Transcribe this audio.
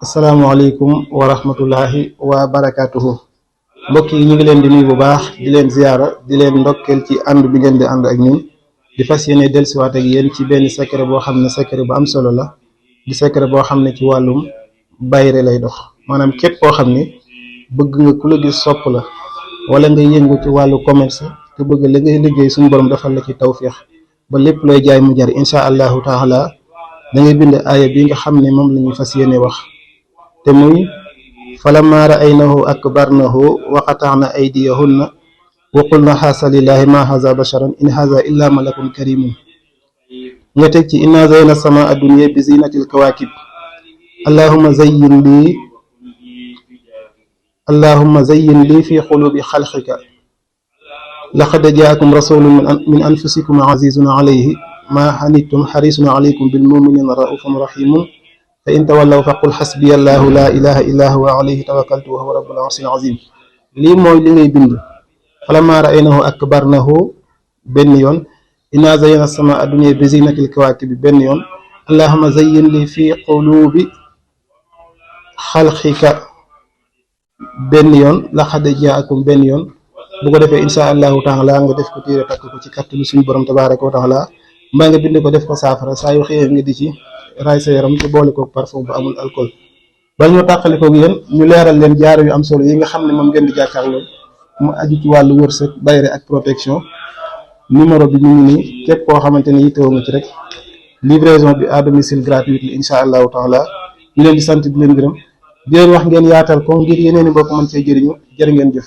asalaamaaleykum wa rahmatullahi wa barakatuhu mbokk yi ñu ngi leen di nuyu bu baax di leen ziyaara di leen ndokkeel ci ànd bi ngeen di ànd ak ñun di fas yéene dellusiwaat ak yéen ci benn secret boo xam ne secret bu am solo la di secret boo xam ne ci wàllum bayre lay dox maanaam képp koo xam ne bëgg nga ku la gis sopp la wala nga yëngu ci wàllu commerce te bëgg la ngay liggéey suñu borom defal la ci tawféex ba lépp looy jaay mu jar incha allahu taala da ngay bind aaya bi nga xam ne moom la ñuy fas yéene wax te muy falammaa ra'aynahu akbarnahu wa qata'na aydiyahunna wa qulna xaasa lillahi ma haza basharan in haza illa malakun karimun nga teg ci inna zayna sama addunya bi zinatil kawakib allahumma zayyin li fi qulubi xalqika laqad jaakum rasulun min anfusikum azizun alayhi ma hanittum harisun alaykum bil muminina raufun rahimun fa in tawallaw faqul xasbiya allahu la ilaha illa huwa alayhi tawakkaltu wa huwa rabbul arshil azim lii mooy li ngay bind falammaa ra'aynahu akbarnahu benn yoon inna zayyana sama adunya bi zinatil kawaakibi benn yoon allahumma zayyin li fi qulubi xalqika benn yoon laqad jaakum benn yoon bu ko defee insha allahu taala nga def ko téere takk ko ci kattanu suñu borom tabaraka wa taala mbaa nga bind ko def ko saafara saa yu xëyee nga di ci raay sa yaram te boole ko parfum bu amul alcool bala ñu tàqale ko yéen ñu leeral leen jaaro yu am solo yi nga xam ne moom ngeen di jàkkaarloo mu aju ci wàllu wërsëg bayre ak protection numéro bi ñu ngi nii képp koo xamante ne yittewoo nga ci rek livraison bi à domicile gratuite la incha allahu taala ñu leen di sant di leen gërëm di leen wax ngeen yaatal ko ngir yeneen i mbokk mën see jëriñu jërë ngeen jëf